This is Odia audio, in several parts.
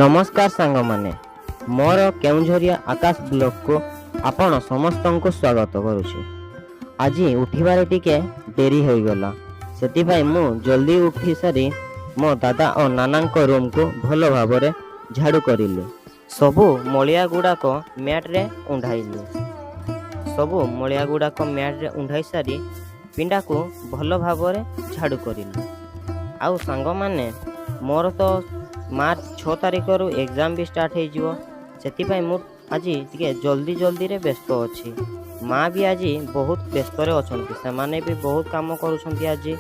ନମସ୍କାର ସାଙ୍ଗମାନେ, ମୋର କେଉଁଝରିଆ ଆକାଶ ବ୍ଲଗକୁ ଆପଣ ସମସ୍ତଙ୍କୁ ସ୍ୱାଗତ କରୁଛି। ଆଜି ଉଠିବାରେ ଟିକେ ଡେରି ହୋଇଗଲା, ସେଥିପାଇଁ ମୁଁ ଜଲ୍ଦି ଉଠି ସାରି ମୋ ଦାଦା ଓ ନାନାଙ୍କ ରୁମକୁ ଭଲ ଭାବରେ ଝାଡ଼ୁ କରିଲି। ସବୁ ମଳିଆ ଗୁଡ଼ାକ ମ୍ୟାଟ୍ରେ ଉଣ୍ଡାଇଲି। ସବୁ ମଳିଆ ଗୁଡ଼ାକ ମ୍ୟାଟ୍ରେ ଉଣ୍ଡାଇ ସାରି ପିଣ୍ଡାକୁ ଭଲ ଭାବରେ ଝାଡ଼ୁ କରିଲି। ଆଉ ସାଙ୍ଗମାନେ, ମୋର ତ ମାର୍ଚ୍ଚ 6 ତାରିଖରୁ ଏକ୍ଜାମ୍ ବି ଷ୍ଟାର୍ଟ ହେଇଯିବ, ସେଥିପାଇଁ ମୁଁ ଆଜି ଟିକେ ଜଲ୍ଦି ଜଲ୍ଦିରେ ବ୍ୟସ୍ତ ଅଛି। ମା ବି ଆଜି ବହୁତ ବ୍ୟସ୍ତରେ ଅଛନ୍ତି, ସେମାନେ ବି ବହୁତ କାମ କରୁଛନ୍ତି ଆଜି।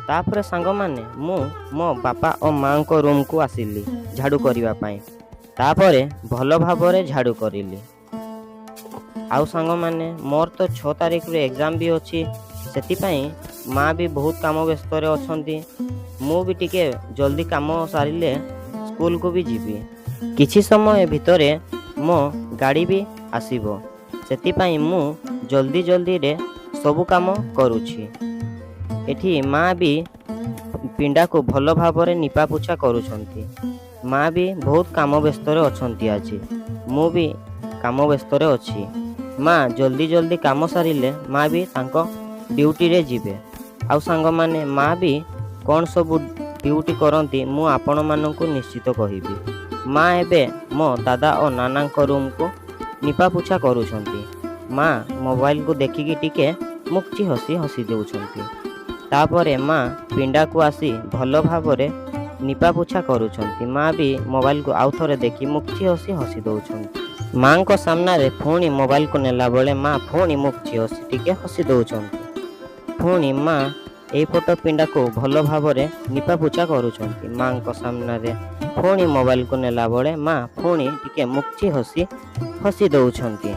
ତାପରେ ସାଙ୍ଗମାନେ, ମୁଁ ମୋ ବାପା ଓ ମାଆଙ୍କ ରୁମକୁ ଆସିଲି ଝାଡ଼ୁ କରିବା ପାଇଁ। ତାପରେ ଭଲ ଭାବରେ ଝାଡ଼ୁ କରିଲି। ଆଉ ସାଙ୍ଗମାନେ, ମୋର ତ 6 ତାରିଖରୁ ଏକ୍ଜାମ୍ ବି ଅଛି, ସେଥିପାଇଁ ମା ବି ବହୁତ କାମ ବ୍ୟସ୍ତରେ ଅଛନ୍ତି। ମୁଁ ବି ଟିକେ ଜଲ୍ଦି କାମ ସାରିଲେ ସ୍କୁଲକୁ ବି ଯିବି। କିଛି ସମୟ ଭିତରେ ମୋ ଗାଡ଼ି ବି ଆସିବ, ସେଥିପାଇଁ ମୁଁ ଜଲ୍ଦି ଜଲ୍ଦିରେ ସବୁ କାମ କରୁଛି। ଏଠି ମା ବି ପିଣ୍ଡାକୁ ଭଲ ଭାବରେ ନିପାପୋଛା କରୁଛନ୍ତି। ମା ବି ବହୁତ କାମ ବ୍ୟସ୍ତରେ ଅଛନ୍ତି ଆଜି। ମୁଁ ବି କାମ ବ୍ୟସ୍ତରେ ଅଛି। ମା ଜଲ୍ଦି ଜଲ୍ଦି କାମ ସାରିଲେ ମା ବି ତାଙ୍କ ଡ୍ୟୁଟିରେ ଯିବେ। ଆଉ ସାଙ୍ଗମାନେ, ମା ବି କ'ଣ ସବୁ ଡ୍ୟୁଟି କରନ୍ତି ମୁଁ ଆପଣମାନଙ୍କୁ ନିଶ୍ଚିତ କହିବି। ମା ଏବେ ମୋ ଦାଦା ଓ ନାନାଙ୍କ ରୁମକୁ ନିପାପୋଛା କରୁଛନ୍ତି। ମା ମୋବାଇଲକୁ ଦେଖିକି ଟିକେ ମୁଚକି ହସି ହସି ଦେଉଛନ୍ତି। ତାପରେ ମା ପିଣ୍ଡାକୁ ଆସି ଭଲ ଭାବରେ ନିପାପୋଛା କରୁଛନ୍ତି। ମା ବି ମୋବାଇଲକୁ ଆଉ ଥରେ ଦେଖି ମୁଚକି ହସି ହସି ଦେଉଛନ୍ତି। ମାଙ୍କ ସାମ୍ନାରେ ପୁଣି ମୋବାଇଲକୁ ନେଲା ବେଳେ ମା ପୁଣି ମୁଚକି ହସି ଟିକେ ହସି ଦେଉଛନ୍ତି। ପୁଣି ମା ଏଇପଟ ପିଣ୍ଡାକୁ ଭଲ ଭାବରେ ନିପାପୋଛା କରୁଛନ୍ତି। ମାଙ୍କ ସାମ୍ନାରେ ପୁଣି ମୋବାଇଲକୁ ନେଲା ବେଳେ ମା ପୁଣି ଟିକେ ମୁଚକି ହସି ହସି ଦେଉଛନ୍ତି।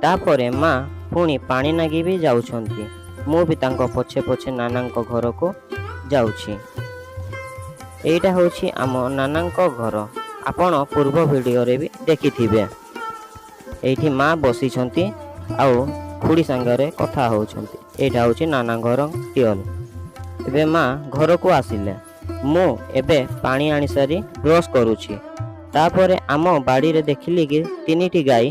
ତାପରେ ମା ପୁଣି ପାଣି ନାଗି ବି ଯାଉଛନ୍ତି। ମୁଁ ବି ତାଙ୍କ ପଛେ ପଛେ ନାନାଙ୍କ ଘରକୁ ଯାଉଛି। ଏଇଟା ହେଉଛି ଆମ ନାନାଙ୍କ ଘର, ଆପଣ ପୂର୍ବ ଭିଡ଼ିଓରେ ବି ଦେଖିଥିବେ। ଏଇଠି ମା ବସିଛନ୍ତି ଆଉ ଖୁଡ଼ି ସାଙ୍ଗରେ କଥା ହେଉଛନ୍ତି। ଏଇଟା ହେଉଛି ନାନା ଘର ଟିଅଲ। ଏବେ ମା ଘରକୁ ଆସିଲେ। ମୁଁ ଏବେ ପାଣି ଆଣି ସାରି ବ୍ରସ୍ କରୁଛି। ତାପରେ ଆମ ବାଡ଼ିରେ ଦେଖିଲି କି 3ଟି ଗାଈ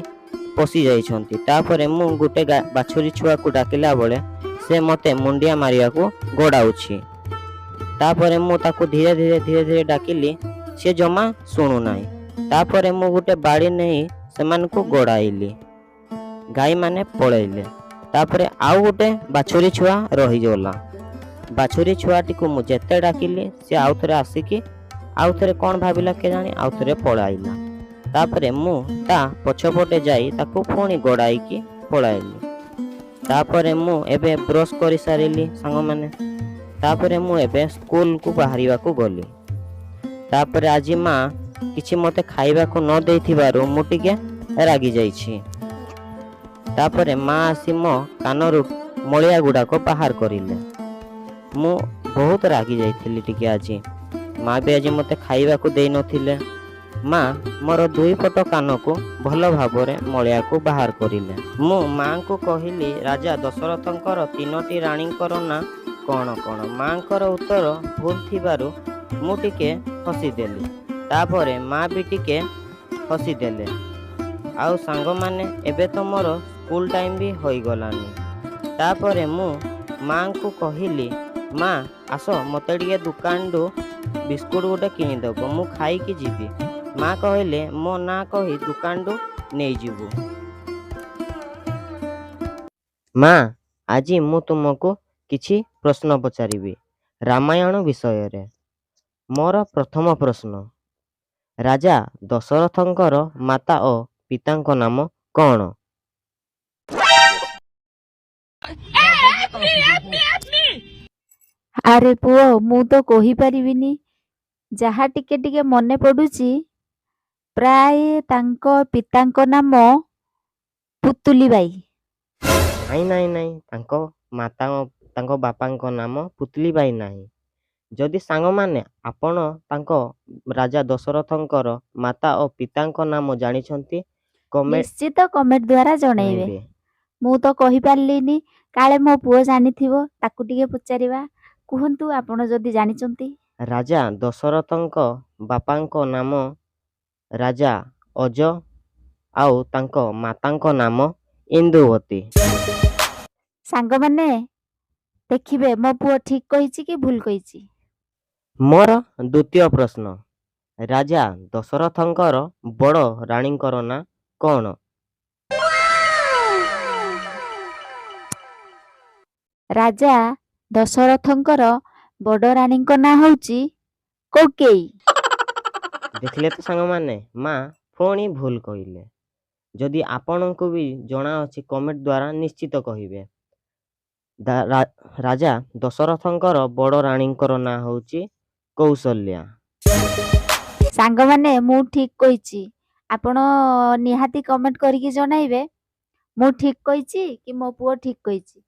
ପଶି ଯାଇଛନ୍ତି। ତାପରେ ମୁଁ ଗୋଟେ ବାଛୁରୀ ଛୁଆକୁ ଡାକିଲା ବେଳେ ସେ ମୋତେ ମୁଣ୍ଡିଆ ମାରିବାକୁ ଗୋଡ଼ାଉଛି। ତାପରେ ମୁଁ ତାକୁ ଧୀରେ ଧୀରେ ଧୀରେ ଧୀରେ ଡାକିଲି, ସେ ଜମା ଶୁଣୁନାହିଁ। ତାପରେ ମୁଁ ଗୋଟେ ବାଡ଼ି ନେଇ ସେମାନଙ୍କୁ ଗୋଡ଼ାଇଲି, ଗାଈମାନେ ପଳେଇଲେ। ତାପରେ ଆଉ ଗୋଟେ ବାଛୁରୀ ଛୁଆ ରହିଗଲା। ବାଛୁରୀ ଛୁଆଟିକୁ ମୁଁ ଯେତେ ଡାକିଲି, ସେ ଆଉ ଥରେ ଆସିକି ଆଉ ଥରେ କ'ଣ ଭାବିଲା କେଜାଣି, ଆଉ ଥରେ ପଳାଇଲା। ତାପରେ ମୁଁ ତା ପଛପଟେ ଯାଇ ତାକୁ ପୁଣି ଗୋଡ଼ାଇକି ପଳାଇଲି। ତାପରେ ମୁଁ ଏବେ ବ୍ରସ୍ କରିସାରିଲି ସାଙ୍ଗମାନେ। ତାପରେ ମୁଁ ଏବେ ସ୍କୁଲକୁ ବାହାରିବାକୁ ଗଲି। ତାପରେ ଆଜି ମା କିଛି ମୋତେ ଖାଇବାକୁ ନ ଦେଇଥିବାରୁ ମୁଁ ଟିକେ ରାଗି ଯାଇଛି। ତାପରେ ମା ଆସି ମୋ କାନରୁ ମଳିଆ ଗୁଡ଼ାକ ବାହାର କରିଲେ। ମୁଁ ବହୁତ ରାଗି ଯାଇଥିଲି ଟିକେ ଆଜି। ମା ବି ଆଜି ମୋତେ ଖାଇବାକୁ ଦେଇନଥିଲେ। ମା ମୋର ଦୁଇ ପଟ କାନକୁ ଭଲ ଭାବରେ ମଳିଆକୁ ବାହାର କରିଲେ। ମୁଁ ମାଙ୍କୁ କହିଲି, ରାଜା ଦଶରଥଙ୍କର 3ଟି ରାଣୀଙ୍କର ନାଁ କ'ଣ କ'ଣ? ମାଙ୍କର ଉତ୍ତର ଭୁଲ ଥିବାରୁ ମୁଁ ଟିକେ ହସିଦେଲି। ତାପରେ ମା ବି ଟିକେ ହସିଦେଲେ। ଆଉ ସାଙ୍ଗମାନେ, ଏବେ ତ ମୋର ସ୍କୁଲ ଟାଇମ୍ ବି ହୋଇଗଲାନି। ତାପରେ ମୁଁ ମାଙ୍କୁ କହିଲି, ମା ଆସ, ମୋତେ ଟିକେ ଦୋକାନରୁ ବିସ୍କୁଟ ଗୋଟେ କିଣିଦେବ, ମୁଁ ଖାଇକି ଯିବି। ମା କହିଲେ, ମୋ ନାଁ କହି ଦୋକାନରୁ ନେଇଯିବୁ। ମା, ଆଜି ମୁଁ ତୁମକୁ କିଛି ପ୍ରଶ୍ନ ପଚାରିବି ରାମାୟଣ ବିଷୟରେ। ମୋର ପ୍ରଥମ ପ୍ରଶ୍ନ, ରାଜା ଦଶରଥଙ୍କର ମାତା ଓ ପିତାଙ୍କ ନାମ କ'ଣ? ଆରେ ପୁଅ, ମୁଁ ତ କହିପାରିବିନି। ଯାହା ଟିକେ ଟିକେ ମନେ ପଡୁଛି, ପ୍ରାୟ ତାଙ୍କ ପିତାଙ୍କ ନାମ ପୁତୁଲି ବାଇ। ନାଇଁ ନାଇଁ ନାଇଁ, ତାଙ୍କ ମାତା ତାଙ୍କ ବାପାଙ୍କ ନାମ ପୁତଲି ବାଇ ନାହିଁ। ଯଦି ସାଙ୍ଗମାନେ ଆପଣ ତାଙ୍କ ରାଜା ଦଶରଥଙ୍କର ମାତା ଓ ପିତାଙ୍କ ନାମ ଜାଣିଛନ୍ତି, କମେଣ୍ଟ ନିଶ୍ଚିତ କମେଣ୍ଟ ଦ୍ୱାରା ଜଣେଇବେ। ଜଣେଇବେ। ମୁଁ ତ କହିପାରିଲିନି, କାଳେ ମୋ ପୁଅ ଜାଣିଥିବ, ତାକୁ ଟିକେ ପଚାରିବା। କୁହନ୍ତୁ ଆପଣ ଯଦି ଜାଣିଛନ୍ତି। ରାଜା ଦଶରଥଙ୍କ ବାପାଙ୍କ ନାମ ରାଜା ଅଜ ଆଉ ତାଙ୍କ ମାତାଙ୍କ ନାମ ଇନ୍ଦୁବତୀ। ସାଙ୍ଗମାନେ, ଦେଖିବେ ମୋ ପୁଅ ଠିକ କହିଛି କି ଭୁଲ କହିଛି। ମୋର ଦ୍ୱିତୀୟ ପ୍ରଶ୍ନ, ରାଜା ଦଶରଥଙ୍କର ବଡ଼ ରାଣୀଙ୍କର ନାଁ କ'ଣ? ରାଜା ଦଶରଥଙ୍କର ବଡ଼ ରାଣୀଙ୍କ ନାଁ ହେଉଛି କୌକେୟୀ। ଦେଖିଲେ ତ ସାଙ୍ଗମାନେ, ମା ପୁଣି ଭୁଲ କହିଲେ। ଯଦି ଆପଣଙ୍କୁ ବି ଜଣାଅଛି, କମେଣ୍ଟ ଦ୍ୱାରା ନିଶ୍ଚିତ କହିବେ। ରାଜା ଦଶରଥଙ୍କର ବଡ଼ ରାଣୀଙ୍କର ନାଁ ହେଉଛି କୌଶଲ୍ୟା। ସାଙ୍ଗମାନେ, ମୁଁ ଠିକ କହିଛି। ଆପଣ ନିହାତି କମେଣ୍ଟ କରିକି ଜଣାଇବେ, ମୁଁ ଠିକ କହିଛି କି ମୋ ପୁଅ ଠିକ କହିଛି।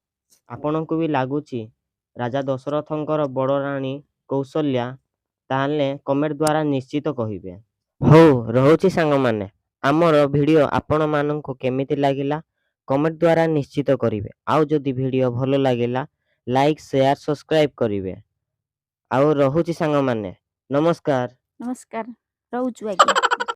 ଆପଣଙ୍କୁ ବି ଲାଗୁଛି ରାଜା ଦଶରଥଙ୍କର ବଡ଼ ରାଣୀ କୌଶଲ୍ୟା, ତାହେଲେ କମେଣ୍ଟ ଦ୍ୱାରା ନିଶ୍ଚିତ କହିବେ। ହଉ, ରହୁଛି ସାଙ୍ଗମାନେ। ଆମର ଭିଡ଼ିଓ ଆପଣମାନଙ୍କୁ କେମିତି ଲାଗିଲା, କମେଣ୍ଟ ଦ୍ୱାରା ନିଶ୍ଚିତ କରିବେ। ଆଉ ଯଦି ଭିଡ଼ିଓ ଭଲ ଲାଗିଲା, ଲାଇକ୍, ସେୟାର, ସବସ୍କ୍ରାଇବ୍ କରିବେ। ଆଉ ରହୁଛି ସାଙ୍ଗମାନେ, ନମସ୍କାର। ନମସ୍କାର, ରହୁଛୁ ଆଜ୍ଞା।